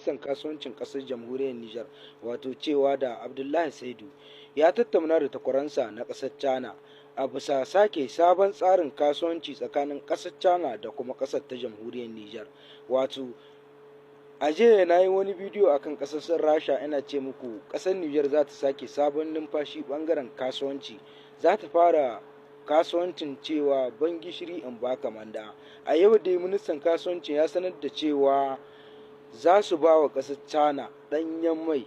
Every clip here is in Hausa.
Ministan kasuwancin ƙasar jamhuriyar Nijar, wato cewa da Abdullahi Saidu, ya tattauna da takwaransa na ƙasar China a bisa sake sabon tsarin kasuwanci tsakanin ƙasar China da kuma ƙasar ta jamhuriyar Nijar. Wato a jiya na yi wani bidiyo akan ƙasar Rasha, ina ce muku ƙasar Nijar za ta sake sabon numfashi ɓangaren kasuwanci, za ta fara kasuwancin cewa ban gishiri in baka manda. A yau dai ministan kasuwanci ya sanar da cewa za su ba wa ƙasar China ɗanyen mai,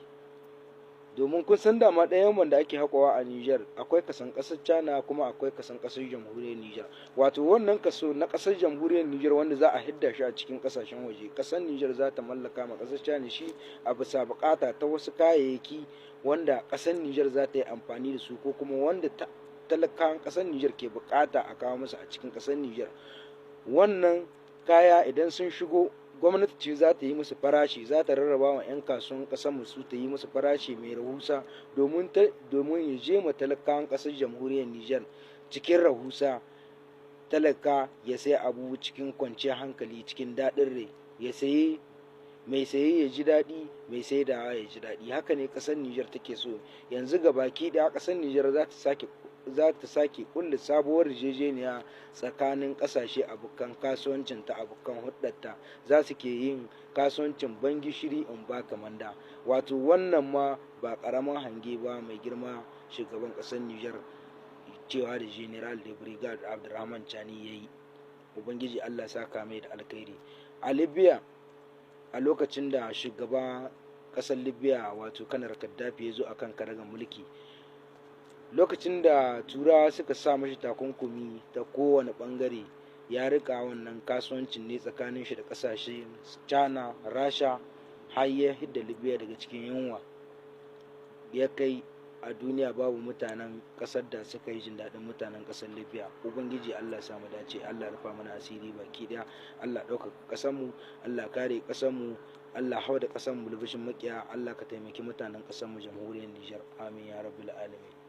domin kun san dama ɗanyen man da ake haƙawa a Nijar akwai kasan ƙasar China kuma akwai kasan ƙasar jamhuriyar Nijar. Wato wannan kaso na ƙasar jamhuriyar Nijar wanda za a hidda shi a cikin ƙasashen waje, ƙasar Nijar za ta mallaka ma ƙasar China shi a bisa buƙata ta wasu kayayyaki wanda ƙasar Nijar za ta yi amfani da su, ko kuma wanda talakawan ƙasar Nijar ke buƙata a kawo musu a cikin ƙasar Nijar. Wannan kaya idan sun shigo, gwamnati ce za ta yi musu farashi, za ta rarraba wa 'yan kasuwan ƙasar mu su ta yi musu farashi mai rahusa domin ya je ma talakawan ƙasar jamhuriyar Nijar cikin rahusa. Talaka ya sai abu cikin kwanciyar hankali, cikin daɗin rai, ya sayi, mai saye ya ji daɗi, mai saidawa ya ji daɗi. Haka ne ƙasar Nijar take so. Yanzu ga baki ɗaya ƙasar Nijar za ta sake kulle sabuwar yarjejeniya tsakanin ƙasashe abokan kasuwancin ta, abokan hulɗarta, za su ke yin kasuwancin ban gishiri in baka manda. Wato wannan ma ba ƙaramin hange ba mai girma shugaban ƙasar Nijar, cewa da General de Brigade Abdurrahman Chani, ya yi. Ubangiji Allah saka mai da alkhairi. A Libya, a lokacin da shugaba ƙasar Libya, wato Kanar Gaddafi, ya zo akan karagar mulki, lokacin da Turawa suka sa mashi takunkumi ta kowane bangare, ya rika wannan kasuwancin ne tsakanin shi da kasashen China, Rasha, har ya hidda Libya daga cikin yunwa. Ya kai a duniya babu mutanen kasar da suka yi jin daɗin mutanen ƙasar Libya. Ubangiji Allah samu dace, Allah rufa mana asiri baki ɗaya, Allah ɗaukaka ƙasarmu, Allah kare ƙasarmu, Allah hau da ƙasarmu libishin makiya, Allah ka taimaki mutanen ƙasarmu jamhuriyar Nijar. Amin ya rabbil alamin.